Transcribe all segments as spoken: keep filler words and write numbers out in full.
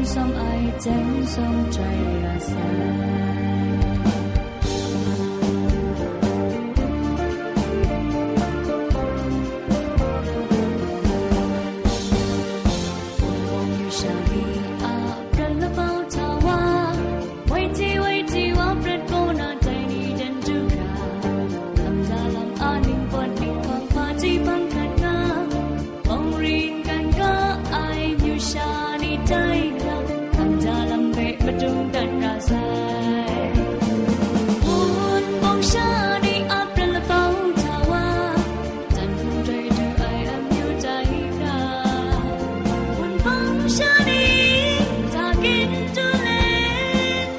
Sawm ai jen sawm chyai ra sai. Wunpawng yu sha ni a prat labau hta wa, waiti waiti wa prat kaw na dai ni dan du hkra, kamda lam a ning pawt ning hpang hpa ji hpang hkrat nga, bawng ring kan ga ai myu sha ni tai hkra, kamda lam hpe madung dat ra sai. Wunpawng sha ni a prat labau hta wa, dan hkum doi du ai amyu tai hkra, wunpawng sha ni ta gintu let,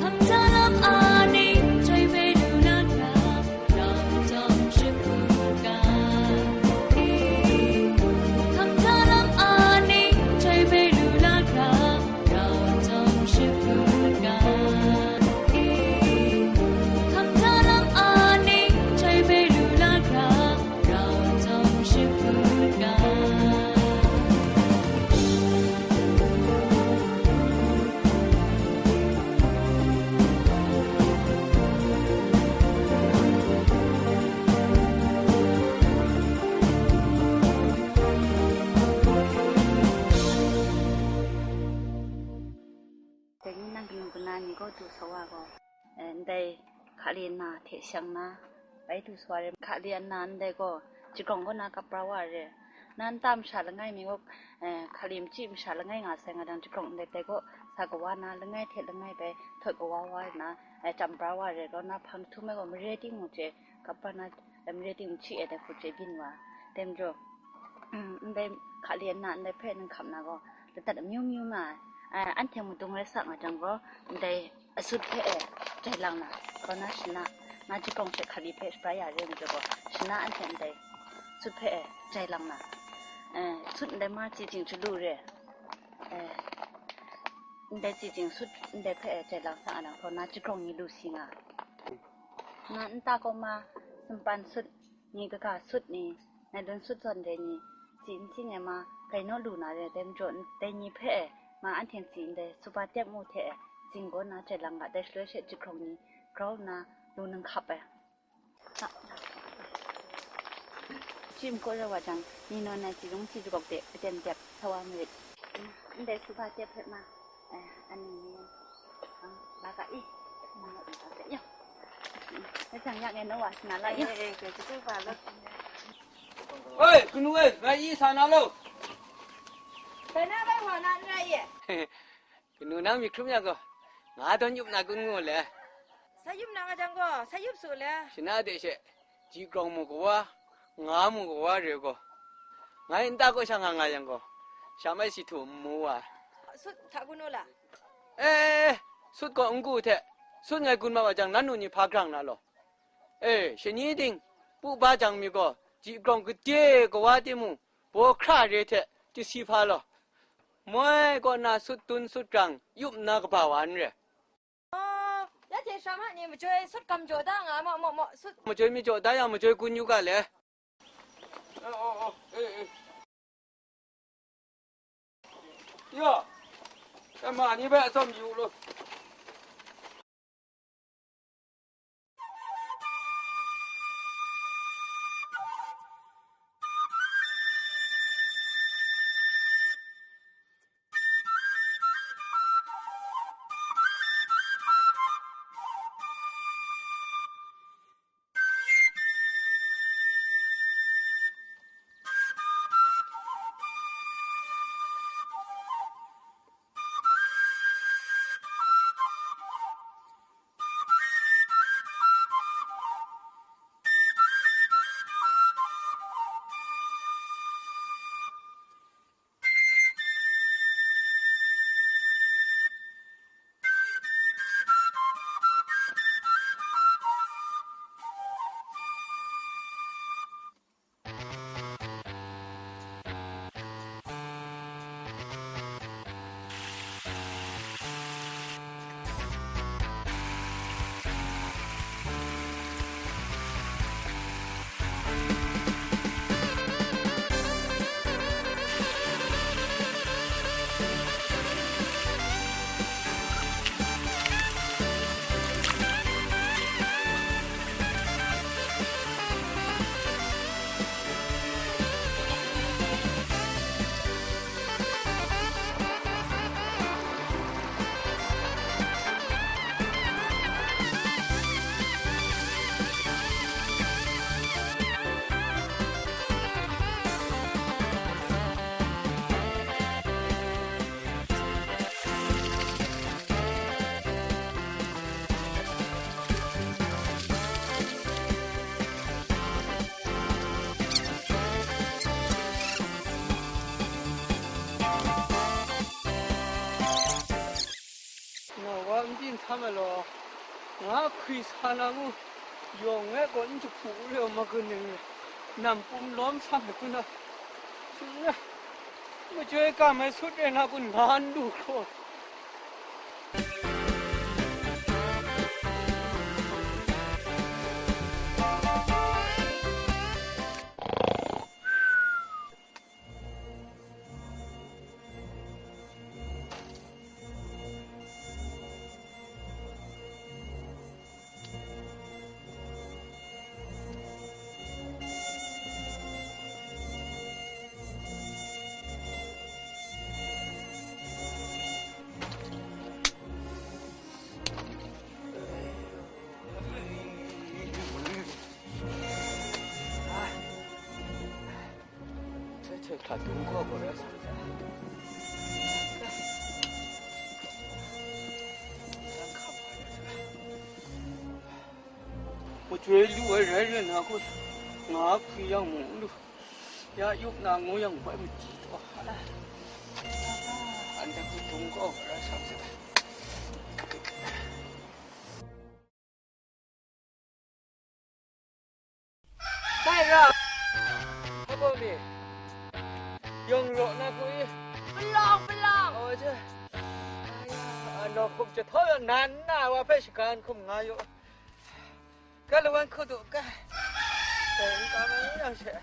kamda lam a ning chyoi hpe du na hkra, grau tawng shaput ga. Kamda lam a ning chyoi hpe du na hkra, grau tawng shaput ga. Kamda lam a ning chyoi hpe du na hkra, grau tawng shaput ga. Dai ni nang kanu kana ni gaw du sa wa gaw, eh, ndai hkale nna hte shang na, bai du sa wa re. Hkale nna ndai gaw, jagrawng kaw na kap pra wa re. Na nta masha langai mi gaw, eh, hkale machyi masha langai nga sai nga jang, jagrawng ndai dai gaw sa kawa na, langai hte langai bai htawt kawa wa na, eh, cham pra wa re. Rau na hpang jahtum ai gaw mare ting mung chye kap pra na, eh, mare ting mung chyi ai dai hku chye byin wa. Dai majaw, mm, ndai hkale nna ndai hpe nang hkap na gaw, ladat amyu myu nga ai. Eh, anhte mudung rai sa nga jang gaw, ndai asut hpe e jai lang na, kaw na shana, na jagrawng hte hkale hpe shabrai ya re majaw gaw, shana anhte ndai sut hpe e jai lang na, eh, sut ndai ma tsi ting chyalu re, eh, ndai tsi ting sut ndai hpe e jai lang sa nga na, kaw na jagrawng ni lu si nga. Na nta kaw ma, sumpan sut, ni kaga sut ni, nailun sut zawn re ni, tsi n sing ai ma, gai naw lu na re, dai majaw dai ni hpe e, ma anhte tsi ndai, supa tep mu hte e, tsing gaw na jai lang ga, dai shaloi she jahkrawng ni grau nna lu nang hkap ai. Chyim hkaw rai wa jang, ni nawn ai tsi lung si jagawk de, aten dep sa wa marit. Ndai supa tep hpe ma, eh, ani ni, ah, la ga i, ni nawn ai ga de, ya. Dai jang ya ngai naw wa sana la, ya. Eh, eh, eh, kanu e, ngai i sa na lo. Dai na bai wa na n rai ye. Kanu nang myit hkrum yang gaw, nga dawn yup na kun ngu le. Sa yup na nga jang gaw, sa yup su le. Shana de she, ji grawng mu kawa, nga mu kawa re gaw, ngai nta kaw sha nga nga yang gaw, sha mai si htu n mu wa. Sut hta kun u la. E, e, e, sut gaw n gu hte, sut ngai gun ma wa jang, nannu ni hpa grang na law? E, shani ting, pu ba jang mi gaw, ji grawng gade kawa timung, baw hkra re hte, chyasi hpa law? Moi kaw na sut tun sut grang, yup nna kaba wa n re. Oh, ya hte sha ma ni majoi sut gam jaw da nga, maw, maw, maw, sut. Majoi mi jaw da yang, majoi gun yu ga le. Oh, oh, oh, eh, eh. Ya, e ma ni bai atsawm yu lu. Nga ma law, nga hkwi sa na ngu, yawng e gaw n jahpu re ai ma kaning re, nam pum lawm sa ai hku na, shing re, majoi kam ai sut re na kun nga n lu hkraw. Hte hte hkra dum gaw gaw rai sa ai. Majoi lu ai rai rai na gaw, nga hpwi yang mung n lu, ya yup na ngu yang bai machyi taw, anhte hku dum gaw gaw rai sa ai. Dai ra, hpa mi, yawng raw na ku i? Palawng, palawng. Oh, je. Aya, nawk hkum jahtaw yawn nan na wa hpe shagan hkum nga yu. Ga lawan hku du ga. Dai n ka mai yang she.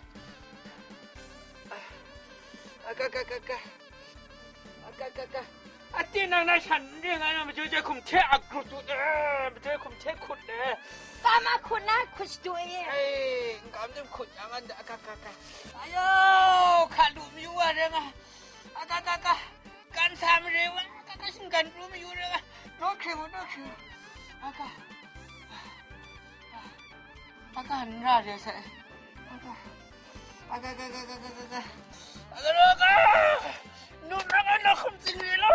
Aga, ga, ga, ga. Aga, ga, ga. A tinang na shan n ring ai na, majoi joi hkum hte a grut du de, majoi hkum hte hkut de. Ka ma hkut na hkut shadu e. Ai, n kam dim hkut yang an da, aga, ga, ga. Ayo, hka lu mayu wa re nga. Aga, aga, aga. Kan sa mare wa, aga, aga, shinggan pru mayu re nga. Daw hkring wa, daw hkring wa. Aga. Aga n ra re sai. Aga. Aga, aga, aga, aga, aga, aga. Aga, aga. Nu rang ai na hkum tsing re lo.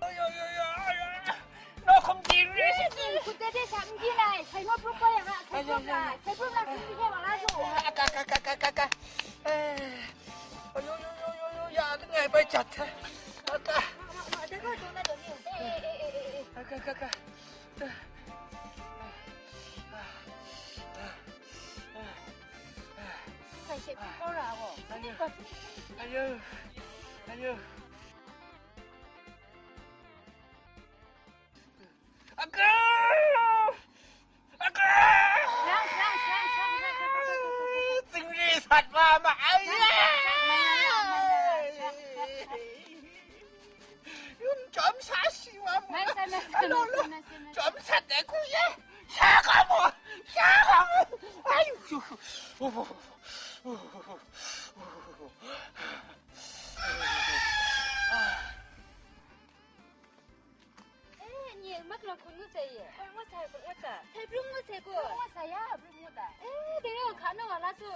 Ay, ay, ay, ay, ay. Na hkum tsing re. Ni, ni, ni, hkut de de sa n di lai. Sai ngaw prup kau yang a, sai prup na, sai prup na, sai prup na, sai prup na. Aga, aga, aga, aga, aga. Eh. Ay, yo, yo, yo, yo, yo, ya, langai bai jat sai. Aga. Ma, ma, ma, de ko, do na, do ni. Eh, eh, eh, eh, eh, eh. Aga, aga, aga. 快些，不高了，我。哎呦，哎呦，哎呦。 A ga! A ga! Tsing re sat wa ma ai. Yum jawm sa si wa mu. Alo, lo. Jawm sat de ku ye. Sha ka mu. Sha ka mu. Ai. Eh, nye, mak lang kun ngut sai ye. Kun ngut sai, kun ngut sai. Sai brung ngut sai kun. Kun ngut sai ya, brung ngut ai. Eh, de ya, ka na wa la su.